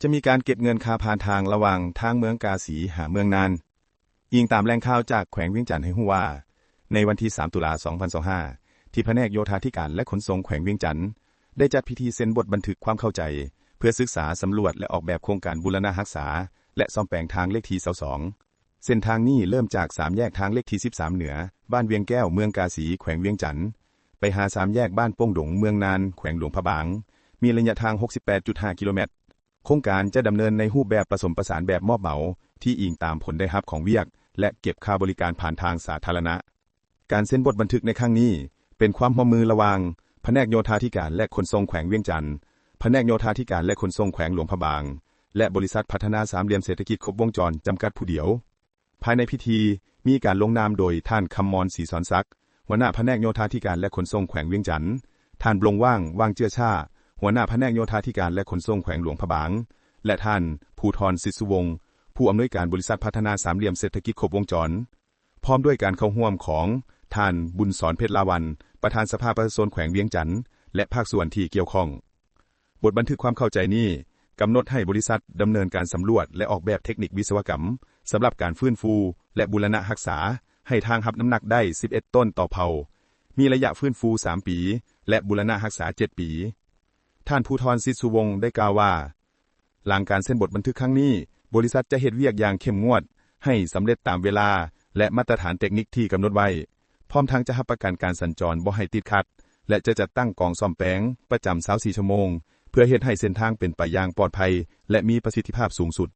ຈະມີການເກັບເງິນຄ່າຜ່ານທາງລະຫວ່າງທາງເມືອງກາສີຫາເມືອງນານ. ອີງຕາມແຫຼ່ງຂ່າວຈາກແຂວງວຽງຈັນໃຫ້ຮູ້ວ່າ ໃນວັນທີສາມ ຕຸລາ ສອງພັນຊາວຫ້າ ທີ່ພະແນກໂຍທາທິການ ແລະ ຂົນສົ່ງແຂວງວຽງຈັນ ໄດ້ຈັດພິທີເຊັນບົດບັນທຶກຄວາມເຂົ້າໃຈ ເພື່ອສຶກສາສຳຫຼວດ ແລະ ອອກແບບໂຄງການບູລະນະຮັກສາ ແລະ ສ້ອມແປງທາງເລກທີຊາວສອງ. ເສັ້ນທາງນີ້ເລີ່ມຈາກສາມແຍກທາງເລກທີສິບສາມເໜືອ ບ້ານວຽງແກ້ວ ເມືອງກາສີ ແຂວງວຽງຈັນ ໄປຫາສາມແຍກບ້ານໂປ່ງດົງ ເມືອງນານ ແຂວງຫຼວງພະບາງ ມີໄລຍະທາງຫົກສິບແປດຈຸດຫ້າກິໂລແມັດ. ໂຄງການຈະດຳເນີນໃນຮູບແບບປະສົມປະສານແບບມອບເໝົາ ທີ່ອີງຕາມຜົນໄດ້ຮັບຂອງວຽກ ແລະ ເກັບຄ່າບໍລິການຜ່ານທາງສາທາລະນະ. ການເຊັນບົດບັນທຶກໃນຄັ້ງນີ້ ເປັນຄວາມຮ່ວມມືລະຫວ່າງພະແນກໂຍທາທິການ ແລະ ຂົນສົ່ງແຂວງວຽງຈັນ, ພະແນກໂຍທາທິການ ແລະ ຂົນສົ່ງແຂວງຫຼວງພະບາງ ແລະ ບໍລິສັດພັດທະນາສາມຫຼ່ຽມເສດຖະກິດຄົບວົງຈອນຈຳກັດຜູ້ດຽວ. ພາຍໃນພິທີ ມີການລົງນາມໂດຍທ່ານ ຄຳມອນ ສີສອນສັກ ຫົວໜ້າພະແນກໂຍທາທິການ ແລະ ຂົນສົ່ງແຂວງວຽງຈັນ, ທ່ານ ບົງຫວ່າງ ຫວ່າງເຈື້ອຊາ ຫົວໜ້າພະແນກໂຍທາທິການ ແລະ ຂົນສົ່ງແຂວງຫຼວງພະບາງ ແລະ ທ່ານ ພູທອນ ສິດສຸວົງ ຜູ້ອຳນວຍການບໍລິສັດພັດທະນາສາມຫຼ່ຽມເສດຖະກິດຄົບວົງຈອນ, ພ້ອມດ້ວຍການເຂົ້າຮ່ວມຂອງທ່ານ ບຸນສອນ ເພັດລາວັນ ປະທານສະພາປະຊາຊົນແຂວງວຽງຈັນ ແລະ ພາກສ່ວນທີ່ກ່ຽວຂ້ອງ. ບົດບັນທຶກຄວາມເຂົ້າໃຈນີ້ ກຳນົດໃຫ້ບໍລິສັດດຳເນີນການສຳຫຼວດ ແລະ ອອກແບບເທັກນິກວິສະວະກຳ ສຳລັບການຟື້ນຟູ ແລະ ບູລະນະຮັກສາ ໃຫ້ທາງຮັບນ້ຳໜັກໄດ້ສິບເອັດໂຕນຕໍ່ເພົາ, ມີໄລຍະຟື້ນຟູສາມປີ ແລະ ບູລະນະຮັກສາເຈັດປີ. ທ່ານ ພູທອນ ສິດສຸວົງ ໄດ້ກ່າວວ່າ, ຫຼັງການເຊັນບົດບັນທຶກຄັ້ງນີ້, ບໍລິສັດຈະເຮັດວຽກຢ່າງເຂັ້ມງວດ ໃຫ້ສຳເລັດຕາມເວລາ ແລະ ມາດຕະຖານເຕັກນິກທີ່ກຳນົດໄວ້, ພ້ອມທັງຈະຮັບປະກັນການສັນຈອນບໍ່ໃຫ້ຕິດຂັດ ແລະ ຈະຈັດຕັ້ງກອງສ້ອມແປງປະຈຳຊາວສີ່ຊົ່ວໂມງ ເພື່ອເຮັດໃຫ້ເສັ້ນທາງເປັນໄປຢ່າງປອດໄພ ແລະ ມີປະສິດທິພາບສູງສຸດ.